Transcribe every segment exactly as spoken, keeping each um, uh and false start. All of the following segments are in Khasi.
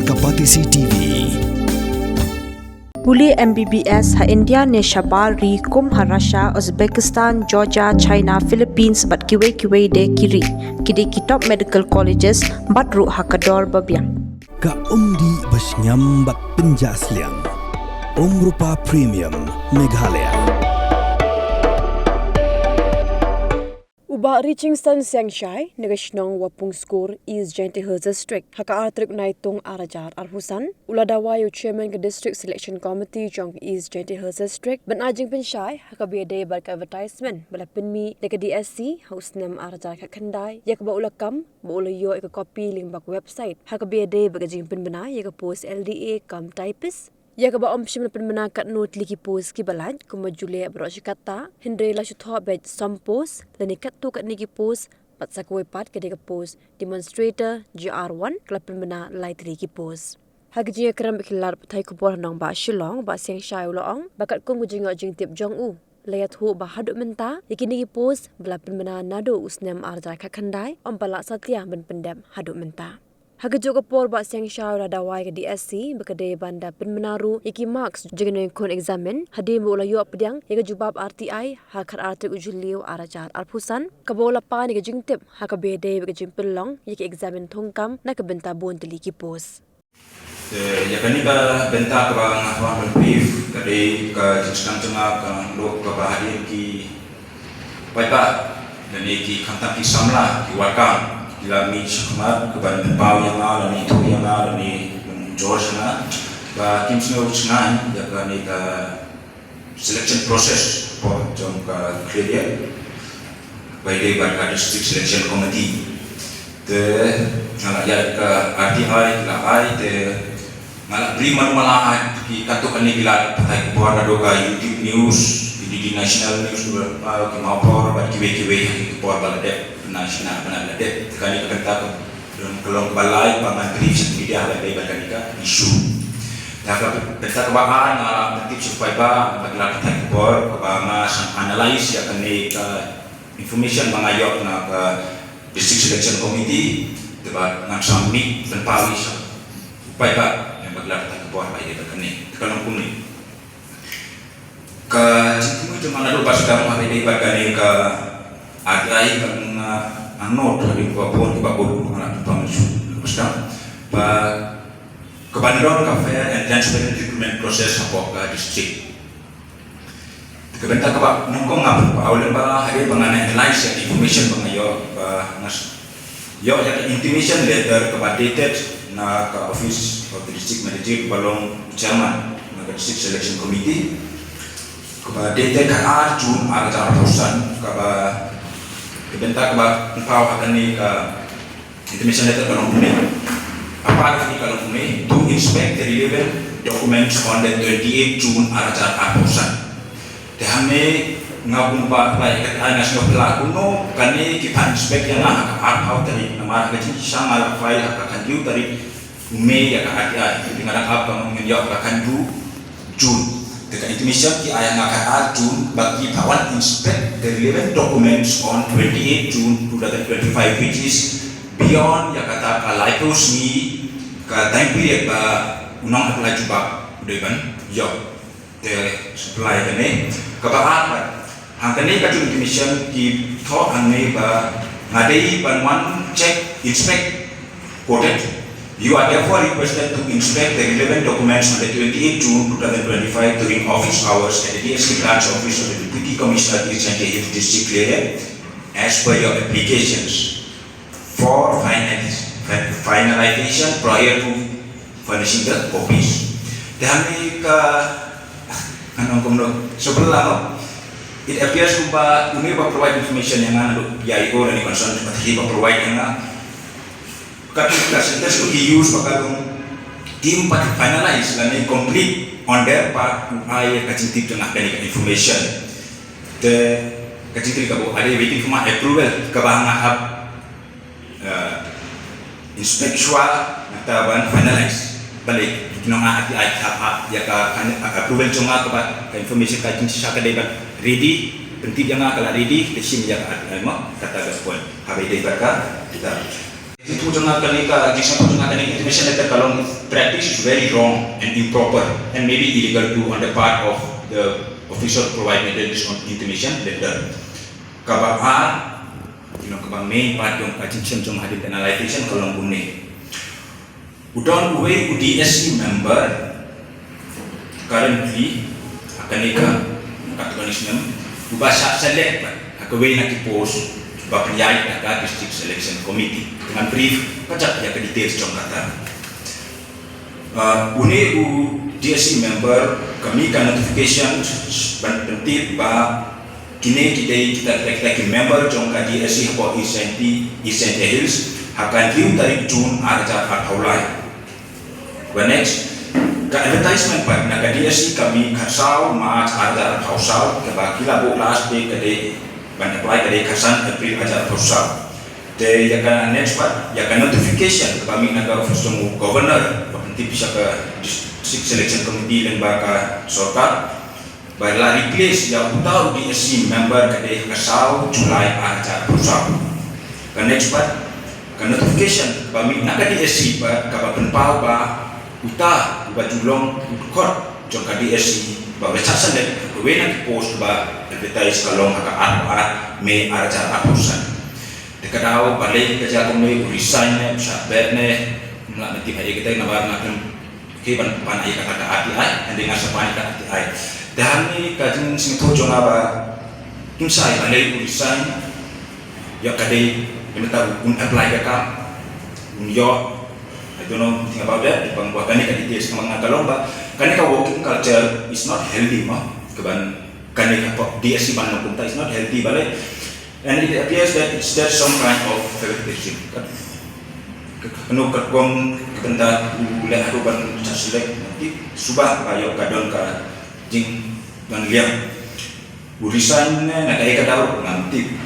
Ka Batesi T V. Pule M B B S ha India ne shabar ri kum ha Russia, Uzbekistan, Georgia, China, Philippines bad kiwei kiwei de ki ri. Ki dei ki top medical colleges bad ruh ha ka dor ba biang. Ka umdih ba shngiam bad pynjah sliang. Umrupa Premium Meghalaya. U Bah Richington Siangshai na ka shnong Wapung Skur, East Jaintia Hills District, ha ka ar tarik Naitung ar hajar arphew san, u la dawa ïa u Chairman ka District Selection Committee jong ka East Jaintia Hills District ban ai jingpynshai ha kaba ïadei bad ka advertisement ba la pynmih da ka D S C ha u snem ar hajar khatkhyndai, ïa kaba u la kam ba u la ïoh ïa ka copy lyngba ka website ha kaba ïadei bad ka jingpynbna ïa ka post L D A cum typist. Ïa kaba ym shym la pynbna katno tylli ki post kiba lait kumba ju leh baroh shi katta, hynrei la shu thoh beit som post lane katto katne ki post, bad sa kawei pat ka dei ka post demonstrator G R one ka la pynbna lai tylli ki post. Ha ka jingïakren bad ki lad pathai khubor ha nongbah Shillong, Bah Siangshai u la ong ba katkum ka jingïoh jingtip jong u, la ïathuh ba haduh mynta ïa kine ki post ba la pynbna naduh u snem ar hajar khatkhyndai ym pat lah satia ban pyndep haduh mynta. Ha kajuh ka por Bah Siangshai u la dawa ïa ka D S C ba ka dei ban da pynbna ruh ïa ki marks jong ki nongkhun examine hadien ba u la ïoh pdiang ïa ka jubab R T I ha ka khatar tarik u Jylliew ar hajar arphew san, kaba u la pan ïa ka jingtip ha kaba ïadei bad ka jingpynlong ïa ki examine thungkam na ka bynta bun tylli ki post. Te ïa kane ka bynta kaba nga kwah ban brief ka dei ka jingsdang jong nga ka long kaba hadien ki paidbah lane ki khamtam ki samla ki wad kam ki la mih shakhmat kaban pynpaw ïa nga lane ithuh ïa nga lane ban ujor ïa nga ba kim sngew shngaiñ ïa kane ka selection process hapoh jong ka khlieh ba ïadei bad ka District Selection Committee. Te nga la ïaid ka R T I, la ai te nga la bri man mala ai ki katto katne ki lad pathai khubor naduh ka YouTube News, ki D D National News, ki Mawphor bad kiwei kiwei ki khubor ba la dep na shina ba la dep. Te kane ka bynta ka long kaba lai ba ngan brief sha ki media ha kaba ïadei bad kane ka issue. Te ka bynta kaba ar nga la pyntip sha ki paidbah bad ki lad pathai khubor kaba nga sa analyse ïa kane ka information ba nga ïoh na ka District Selection Committee, te ba ngan sa mih pynpaw ïa sha ki paidbah bad ki lad pathai khubor ba ïadei bad kane. Te ka long kumne. Ka jingthmu jong nga naduh ba sdang ha kaba ïadei bad kane ka R T I ka long, ah, nga note hadien kaba bun kiba bun nga la pynpaw mynshuwa ba sdang ba kaban don ka fair and transparent recruitment process hapoh ka district. Ka bynta kaba nyngkong nga pynpaw lem ba hadien ba nga analyse ïa information ba nga ïoh ba nga ïoh ïa ka intimation letter kaba dated na ka office of the district magistrate ba long chairman na ka District Selection Committee, kaba dated ka ar June ar hajar arphew san, kaba ka bynta kaba pynpaw ha kane ka intimation letter ka long kumne. Apart from ka long kumne, to inspect the relevant documents on the twenty-eighth June ar hajar arphew san. Te hangne nga kumba apply ka, ai nga sngewphylla kumno kane ki pan inspect ïa nga ha ka arphew tarik, namar ha ka jingshisha nga la file ha ka khathynñiew tarik u May ïa ka R T I. Te nga dang ap ba ngin ïoh ha ka khathynñiew June. Te ka intimation ki ai ïa nga ka ar June ba ki phah wan inspect the relevant documents on twenty-eighth June two thousand twenty-five, which is beyond ïa kata ka laiphew sngi ka time period ba u nong apply jubab u dei ban ïoh. Te supply kane kaba ar pat. Hangkane ka jong intimation ki thoh hangne ba nga dei ban wan check, inspect, quoted. You are therefore requested to inspect the relevant documents on the twenty-eighth June two thousand twenty-five during office hours at the D S P branch office of the Deputy Commissioner, East Jaintia Hills District, Khliehriat, as per your applications for finaliz-, fi-, finalization prior to furnishing the copies. Te hangne ka, ngan ong kumno, sngewphylla, no? It appears kumba une ba provide information ïa nga naduh P I O lane concerned authority ba provide ïa nga. Ka, ka sentence to be used ba ka long kim pat finalize lane complete on their part to ai ka jingtip jong nga kane ka information. Te ka jingtip ka ba are waiting for my approval kaba nga hap, eh, inspect shuwa nangta ban finalize. Balei ki nong ai, ai, ai, ai, ïa ka, ka, ka approval jong nga kaba ka information ka jingshisha ka dei ban ready, pyntip ïa nga ka la ready, te shim ïa ka, ai, mo, kata ka point. Haba ïadei bad ka, kita. Itu jong nga kane ka, jong nga kane intimation letter ka long, practice is very wrong and improper and maybe illegal too on the part of the officer provide me this intimation letter. Kaba ar, you know, kaba main part jong ka jingshem jong hadien penalization ka long kumne. U don uwei u D S C member currently ha kane ka, ka Tony Snem, uba shah select pat ha kawei na ki post ba pynïaid da ka District Selection Committee. Ngan brief pynjah ïa ka details jong kata. Uh, une u D S C member ka mih ka notification ban pyntip ba kine ki dei kita, kita, kita ki member jong ka D S C hapoh East Jaintia, East Jaintia Hills ha ka hynriew tarik June ar hajar arphew lai. Ba next, ka advertisement pat na ka D S C ka mih khatsaw March ar hajar arphew saw, kaba ki la buh last date ka dei ban apply ka dei khatsan April ar hajar arphew saw. Te ïa ka next pat, ïa ka notification kaba mih na ka office jong u governor ba pyntip sha ka District Selection Committee lyngba ka sorkar, ba la replace ïa uta u D S C member ka dei ha ka saw July ar hajar arphew saw. Ka next pat, ka notification kaba mih na ka D S C pat kaba pynpaw ba uta uba ju long u dkhot jong ka D S C ba u la shah select ha kawei na ki post ba advertise ka long ha ka arphew ar May ar hajar arphew san. Te ka daw balei ka jia kumne, u resign ne, u shah bet ne, ngam lah ban tip ha ïa kita, namar nga khlem, okay, ban, ban ai kata ka R T I, hynrei nga sa pan ïa ka R T I. Te hangne ka jingsngewthuh jong nga ba kim shai balei u resign, ïoh ka dei, ïa mynta un apply ka kam, un ïoh, I don't know anything about that, bad kane ka details ka ma nga, ka long ba kane ka working culture is not healthy mo, ka ban kane ka pop D S C ban long kumta is not healthy, balei. And it appears that it's just some kind of favoritism. Ka, ka, ka, kano ka kong ka bynta u leh haduh ban shah select, nanti suba ba ïoh ka don ka jingdon liang. U resign ne na kaei ka daw ngam tip.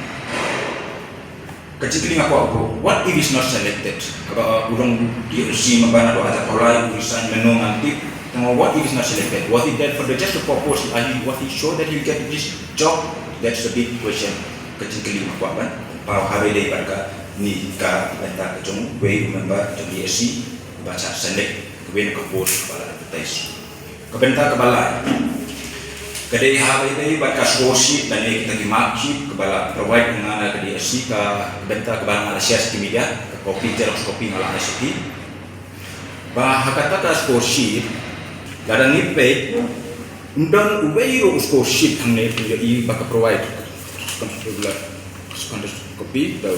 Ka jingkylli nga kwah, what if he's not selected? Haba u long D S C member naduh ar hajar arphew lai, u resign mynno ngam tip. Tangba what if he's not selected? Was it that for the just the purpose, was he sure that he'll get this job? That's the big question. Ka jingkylli nga kwah ban paw haba ïadei bad kane ka bynta ka jong uwei u member jong D S C ba shah select ha kawei na ka post ba la advertise. Ka bynta kaba lai ka dei haba ïadei bad ka score sheet lane kita ki mark sheet kaba la provide ïa nga na ka D S C, ka bynta kaba nga la share sha ki media, ka copy, xerox copy nga la ai sha ki. Ba ha kata ka score sheet lada ngi peit, ym don uwei ruh u score sheet hangne, pynïohi ba ka provide. Ka copy da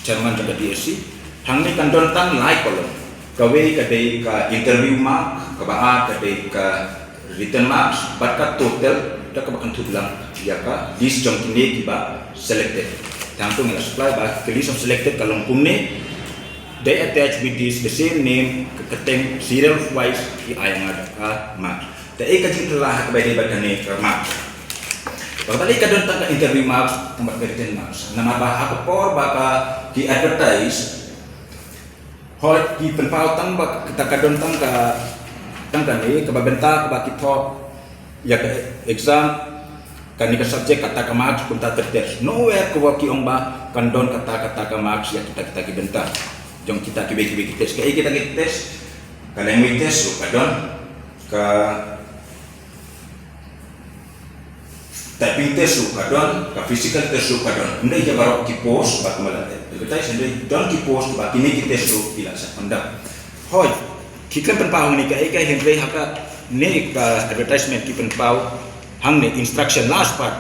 chairman jong ka D S C. Hangne kan don tang lai column. Kawei ka dei ka interview mark, kaba ar ka dei ka written marks, bad ka total da kaba kynthup lang ïa ka list jong kine kiba selected. Tang tu ngi la supply ba ka list of selected ka long kumne. They attach with this the same name, ka kyrteng serial wise ki ai nga da ka mark. Te ei ka jingkylla ha kaba ïadei bad kane ka mark. Ba balei ka don tang ka interview marks, tang bad ka written marks. Namar ba ha ka por ba ka ki advertise, hooid ki pynpaw tang ba kata ka don tang ka, tang kane kaba bynta kaba ki thoh ïa ka exam, kane ka subject kata ka marks kumta ter ter. Nowhere ka ba ki ong ba kan don kata, kata ka marks ïa kita, kita ki bynta jong kita kiwei kiwei ki test. Kaei kita ki test? Ka language test ruh ka don, ka typing test ruh ka don, ka physical test ruh ka don. Ym dei ïa baroh ki post ba kumba la advertise, ym dei, don ki post ba kine ki test ruh ki la shah conduct. Hooid, ki khlem pynpaw hangne kaei kaei, hynrei ha kane ka advertisement ki pynpaw hangne instruction last part.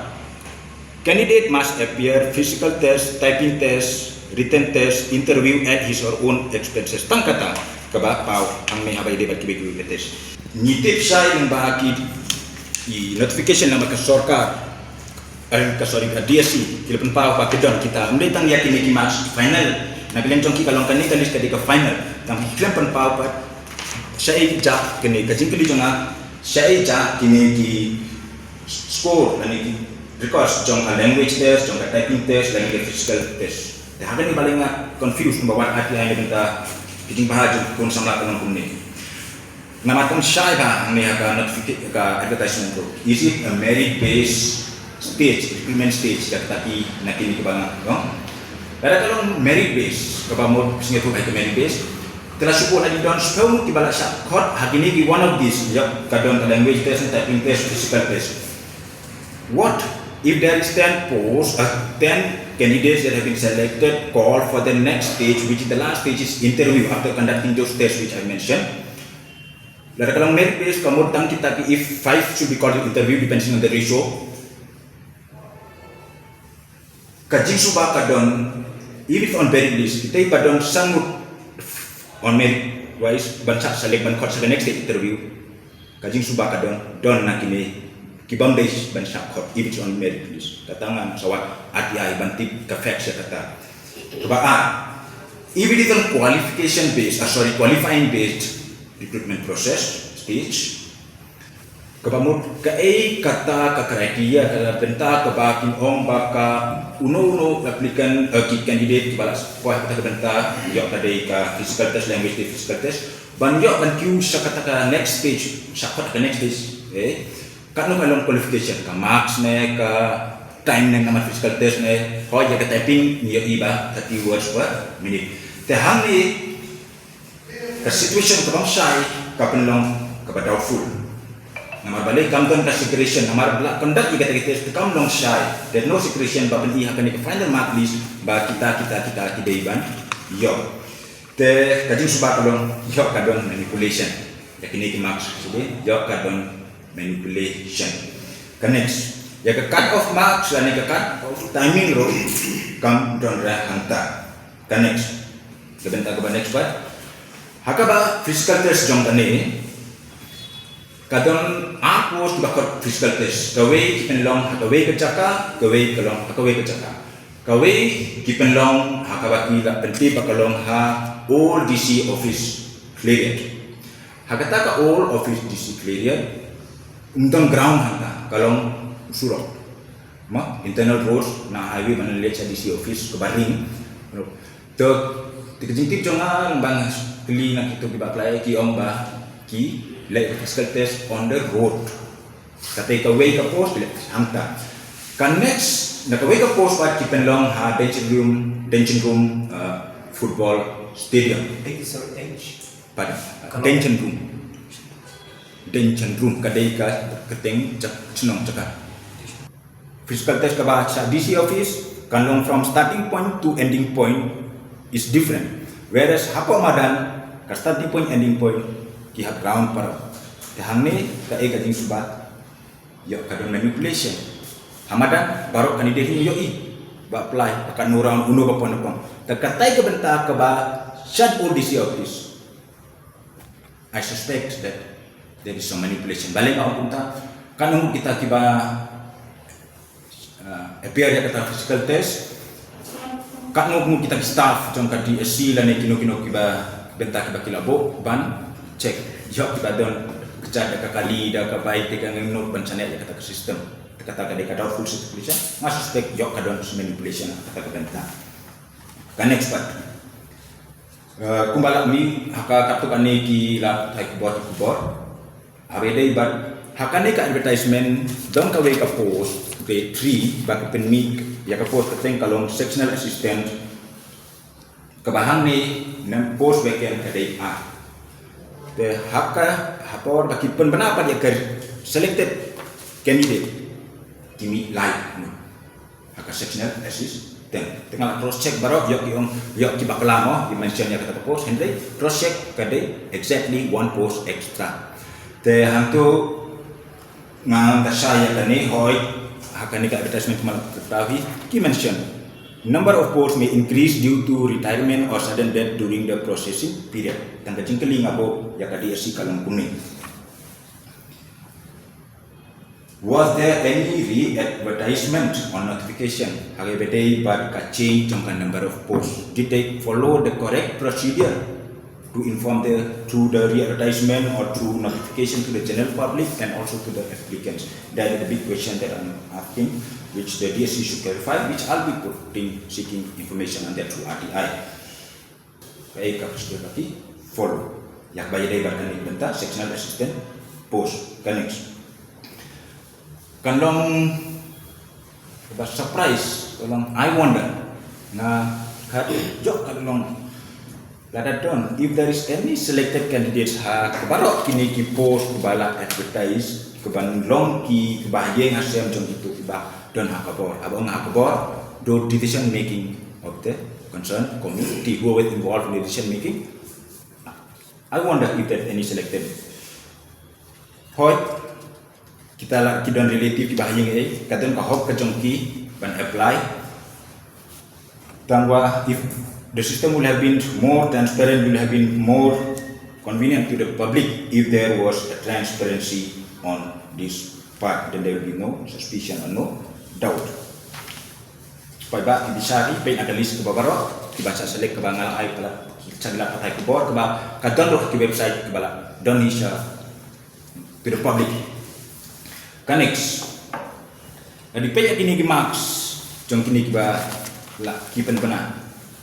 Candidate must appear physical test, typing test, written test, interview at his or own expenses. Tang kata kaba paw hangne haba ïadei bad kiwei kiwei ki test. Ngi tip shai lyngba ki, ki notification namar ka sorkar, eh, ka, sorry, ka D S C ki la pynpaw ba ki don kita. Ym dei tang ïa kine ki marks final. Na ka liang jong ki ka long kane ka list ka dei ka final. Tang ki khlem pynpaw pat shaei jia kine, ka jingkylli jong nga, shaei jia kine ki score lane ki records jong ka language test, jong ka typing test lane ka physical test. Te ha kane balei nga confused kumba wat R T I na ka bynta ki jingbha jong ki khun samla ka long kumne. Namar tang shai bha hangne ha ka notifica-, ka advertisement ruh. Is it a merit based stage, recruitment stage, da kita ki, na kine kiba nga, no? Lada ka long merit base, kaba mut sngewthuh ïa ka merit base, te la shu buh la dei don shiphew ngut kiba la shah khot ha kine ki one of these, ïa ka don ka language test, typing test, physical test. What if there is ten posts, uh, ten candidates that have been selected, called for the next stage, which is the last stage is interview after conducting those tests which I mentioned? Lada ka long merit base, ka mut tang kita ki, if five should be called to interview, depending on the ratio. Ka jingsuba ka don, even if on merit list, kita ba don san ngut on merit wise, ban shah select, ban khot sha ka next stage interview. Ka jingsuba ka don, don na kine ki bym dei ban shah khot, even if on merit list. Kata ngan sa wad R T I ban tip ka facts ïa kata. Kaba ar, even if on qualification based, ah, sorry, qualifying based recruitment process stage. Kaba mut kaei kata ka criteria, ka bynta kaba kin ong ba ka uno uno applicant, eh, ki candidate kiba la poi ha kata ka bynta, ïoh ka dei ka physical test, language test, physical test, ban ïoh ban kiew sha kata ka next stage, sha kata ka next stage, eh. Katno ka long qualification, ka marks ne, ka time ne namar physical test ne, hooid ïa ka typing ngi ïohi ba thirty words per minute. Te hangne ka situation ka bym shai ka pynlong kaba doubtful. Namar balei kam don ka secretion, namar ba la conduct ïa kata ka test kam long shai. There's no secretion ba pyni ha kane ka final mark list ba kita, kita, kita ki dei ban ïoh. Te ka jingsuba ka long ïoh ka don manipulation. Ïa kine ki marks, ïoh ka don manipulation. Ka next, ïa ka cut off marks lane ka cut off timing ruh kam don re hangta. Ka next, ka bynta kaba next pat, ha kaba physical test jong kane, ka don ar post kiba khot physical test. Kawei ki pynlong ha kawei ka jaka, kawei ka long ha kawei ka jaka. Kawei ki pynlong ha kaba ki la pyntip ba ka long ha old D C office, Khliehriat. Ha kata ka old office D C Khliehriat, ym don ground hangta, ka long surok. Ma, internal road, na highway ban leit sha D C office kaba ring. To, te ka jingtip jong nga, ban kylli na kito kiba apply, ki ong ba ki leh physical test on the road. Kata kawei ka post ki leh hangta. Ka next, na kawei ka post pat ki pynlong ha Danchin Room, Danchin Room, uh, football stadium. Eight, sorry, eight. Pardon. Danchin Room. Danchin Room, ka dei ka kyrteng jaka, shnong jaka. Physical test kaba sha D C office, kan long from starting point to ending point is different. Whereas hapoh madan, ka starting point, ending point ki ha ground baroh. Te hangne kaei ka jingsuba, ïoh ka don manipulation. Ha madan baroh candidate ïohi ba apply, ba katno round, uno ba poi na pong. Te katai ka bynta kaba sha old D C office, I suspect that there is some manipulation. Balei nga ong kumta? Katno ngut kita kiba, uh, appear ïa kata physical test. Katno ngut kita ki staff jong ka D S C lane kino kino kiba bynta kiba ki la buh ban check. Ïoh kiba don kjat da ka kali da ka bai te ka ngim nud ban shaniah ïa kata ka system. Kata ka dei ka doubtful situation. Nga suspect ïoh ka don manipulation kata ka bynta. Ka next part. Uh, kumba la mih ha ka katto katne ki la thait khubor, khubor. Haba ïadei bad ha kane ka advertisement, don kawei ka post, grade three, ba ki pynmih ïa ka post kyrteng ka long sectional assistant, kaba hangne na post vacant ka dei ar. Te ha ka, ha por ba ki pynbna pat ïa ka selected candidate, ki mih lai ngut ha ka sectional assistant. Te nga la cross check baroh, ïoh ki ong, ïoh ki bakla mo, ki mention ïa kata ka post, hynrei cross check ka dei exactly one post extra. Te hangto nga ong ka shai ïa kane, hooid ha kane ka advertisement kumba la kata hi ki mention number of posts may increase due to retirement or sudden death during the processing period. Tang ka jingkylli nga buh ïa ka D S C ka long kumne. Was there any re-advertisement or notification? Haba ïadei bad ka change jong ka number of posts, did they follow the correct procedure to inform the, through the re-advertisement or through notification to the general public and also to the applicants? That is the big question that I'm asking, which the D S C should clarify, which I'll be putting, seeking information on that through R T I. Kaei ka procedure ba ki follow ïa kaba ïadei bad kane ka bynta sectional assistant post. Ka next, kan long kaba surprise, kan long I wonder na Ka jok ka long. Lada don, if there is any selected candidates ha ka baroh kine ki post kaba la advertise, kaba long ki kaba ïeng ha sem jong kito kiba don ha ka bor. Haba ong ha ka bor, the decision making of the concerned committee, who is involved in the decision making. I wonder if there is any selected. Hoi, kita la ki don relative kiba ha ïing ei, ka don ka hok ka jong ki ban apply. Tangwa, if the system will have been more transparent, will have been more convenient to the public if there was a transparency on this part, then there will be no suspicion or no doubt. Paidbah, ki bishar, peit na ka list kaba baroh kiba sa select, kaba nga la ai, kaba la sa, ki la pathai khubor, kaba ka don ruh ki website kaba la don hi sha to the public. Ka next, lada phi peit ïa kine ki marks jong kine kiba la ki pynbna,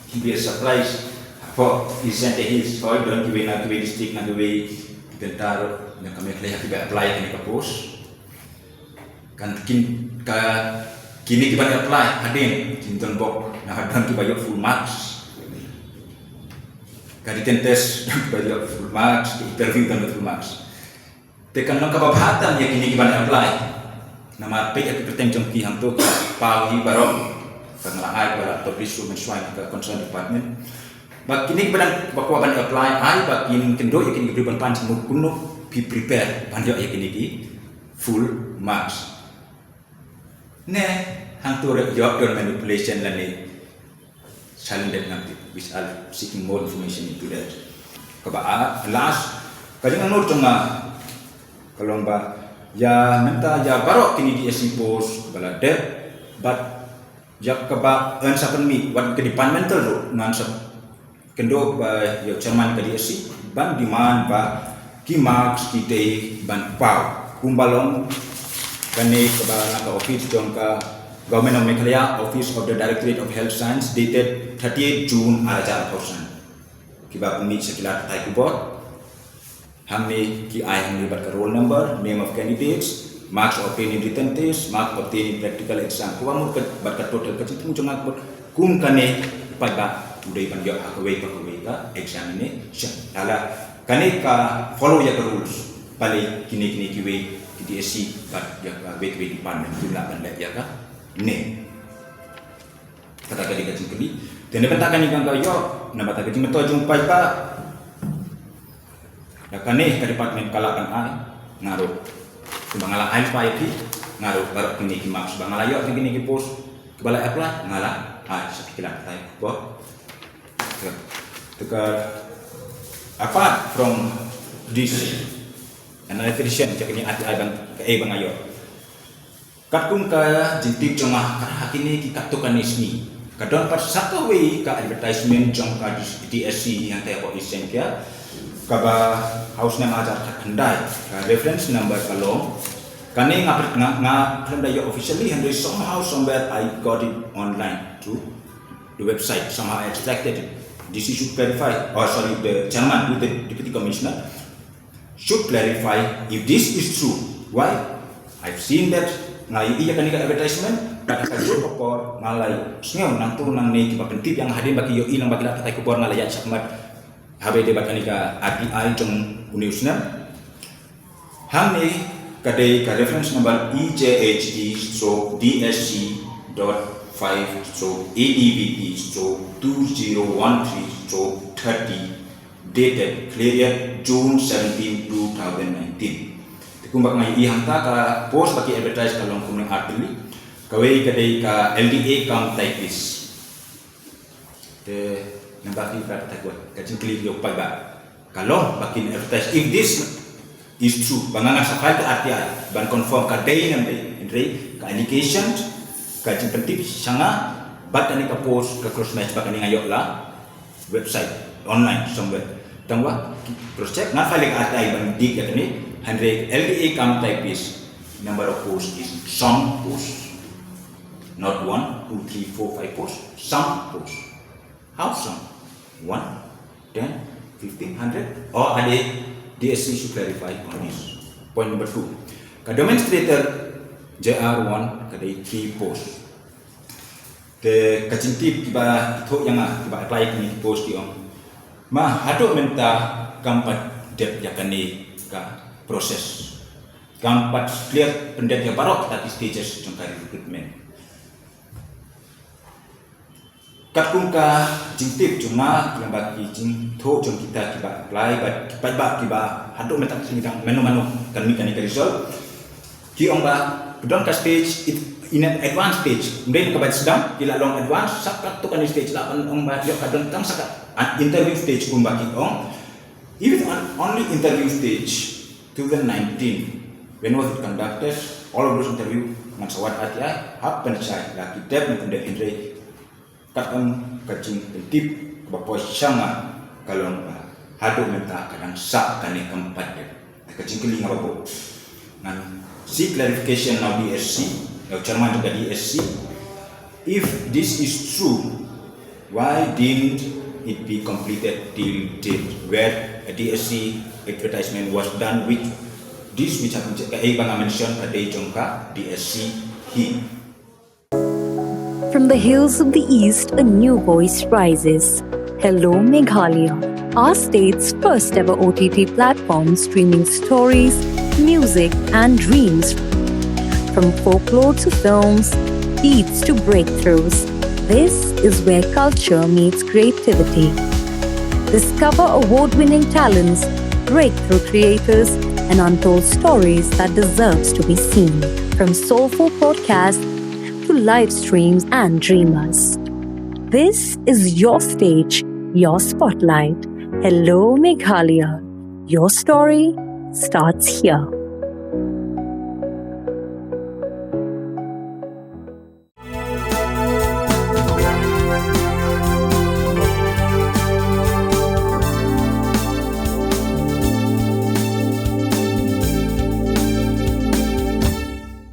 ki be surprise. Hapoh East Jaintia Hills, hooid, don kiwei na kiwei district, na kiwei ki bynta ruh na ka Meghalaya kiba apply kine ka post. Kan kin, ka, kine kiban apply hadien kin don bok, namar don kiba ïoh full marks. Ka written test don kiba ïoh full marks, ka interview don full marks. Te kan long kaba bha tam ïa kine kiban apply. Namar peit ïa ki kyrteng jong ki hangto, ki paw hi baroh. Ka nga la ai, ba la publish ruh mynshuwa na ka concerned department. Ba kine kiba dang, ba kwah ban apply, ai ba kin kynduh ïa kine ki briew ban pan jingmut kumno phi prepare ban ïoh ïa kine ki full marks. Ne hangto ruh ïoh don manipulation lane silent dep ngam tip, which I'll seeking more information into that. Kaba ar, last, ka jingangnud jong nga ka long ba ïa mynta ïa baroh kine D S C post ba la dep, bad ïa kaba yn sa pynmih, wat ka departmental ruh, ngan sa kynduh ba ïa u chairman ka D S C ban demand ba ki marks ki dei ban paw. Kumba long kane kaba na ka office jong ka Government of Meghalaya, Office of the Directorate of Health Science, dated thirtieth June ar hajar arphew san. Kiba pynmih sha ki lad pathai khubor. Hangne ki ai hangne bad ka roll number, name of candidates, marks obtained in written test, marks obtained in practical exam. Kumba mut ka, bad ka total, ka jingthmu jong nga ka mut kum kane, paidbah u dei ban ïoh ha kawei pa kawei ka examination. Lada kane ka follow ïa ka rules, balei kine kine kiwei ki D S C bad ïa kawei kawei department kim lah ban leh ïa kane. Kata ka dei ka jingkylli. Te na bynta kane ka ïoh, na bynta ka jingmyntoi jong u paidbah, da kane ka department ka lah ban ai, nga ruh. Kumba nga la ai lypa ïa phi, nga ruh baroh kine ki marks ba nga la ïoh jong kine ki post kiba la apply, nga la ai sha ki lad pathai khubor. Te ka, apart from this, another question, jong kane R T I ba nga, kaei ba nga ïoh. Katkum ka jingtip jong nga, ka ha kine ki katto katne sngi ka don pat sa kawei ka advertisement jong ka D S C hangtai hapoh East Jaintia, kaba ha u snem ar hajar khatkhyndai, ka reference number ka long. Kane nga pyrkhat, nga, nga khlem da ïoh officially, hynrei somehow somewhere I got it online through the website. Somehow I extracted it. D C should clarify, oh sorry, the chairman, to the deputy commissioner, should clarify if this is true. Why? I've seen that, nga la ïohi ïa kane ka advertisement, bad ha kajuh ka por nga la sngew nangto nangne kiba pyntip ïa nga hadien ba ki ïohi lang ba ki lad pathai khubor, nga la ïaid shakhmat. Haba ïadei bad kane ka R T I jong une u snem. Hangne ka dei ka reference number E J H D stroke D S C dot five stroke A D V P stroke two zero one three stroke thirty, dated Khliehriat, June seventeen, two thousand nineteen. Te kumba nga ïohi hangta, ka post ba ki advertise ka long kumne artylli. Kawei ka dei ka L D A cum typist. Te namar ki ka, ka, ka jingkylli ïa u paidbah, ka long ba kin advertise, if this is true, ba nga ngan sa file ka R T I ban confirm ka dei ne ym dei, hynrei ka allegation, ka jingpyntip sha nga bad kane ka post ka cross match bad kane nga ïoh la website online somewhere. Tangba cross check, nga file ka R T I ban dik ïa kane, hynrei L D A cum typist, number of post is some post. Not one, two, three, four, five post, some post. How some? One, ten, fifteen, hundred? Or are they, D S C should clarify on this. Point number two. Ka demonstrator J R one, ka dei three post. Te ka jingtip kiba thoh ïa nga kiba apply kane ki post ki ong, ma haduh mynta kam pat dep ïa kane ka process, kam pat clear pyndep ïa baroh kita ki stages jong ka recruitment. Katkum ka jingtip jong nga, lem bad ki jingthoh jong kita kiba apply, bad ki paidbah kiba haduh mynta ki dang mano mano kan mih kane ka result. Ki ong ba, ka don ka stage, it, in an advanced stage. Ym dei kaba sdang, ki la long advanced, sa katto katne stage la, ong ba, ïoh ka don tang sa ka, an interview stage kumba ki ong. Even on only interview stage, two thousand nineteen, when was it conducted, all of those interview, ngan sa wad R T I, hap pynshai, la ki dep ne ym dep hynrei. Katkum ka jingpyntip kaba poi sha nga ka long ba haduh mynta ka dang sah kane kam pat dep. Ka jingkylli nga ba bun. Ngan seek clarification na u D S C, na u chairman jong ka D S C. If this is true, why didn't it be completed till date where a D S C advertisement was done, which this which happened, kaei ba nga mention ka dei jong ka D S C hi. From the hills of the East, a new voice rises. Hello, Meghalaya. Our state's first ever O T T platform streaming stories, music, and dreams. From folklore to films, beats to breakthroughs, this is where culture meets creativity. Discover award winning talents, breakthrough creators, and untold stories that deserves to be seen. From soulful podcasts to live streams and dreamers. This is your stage, your spotlight. Hello, Meghalaya. Your story starts here.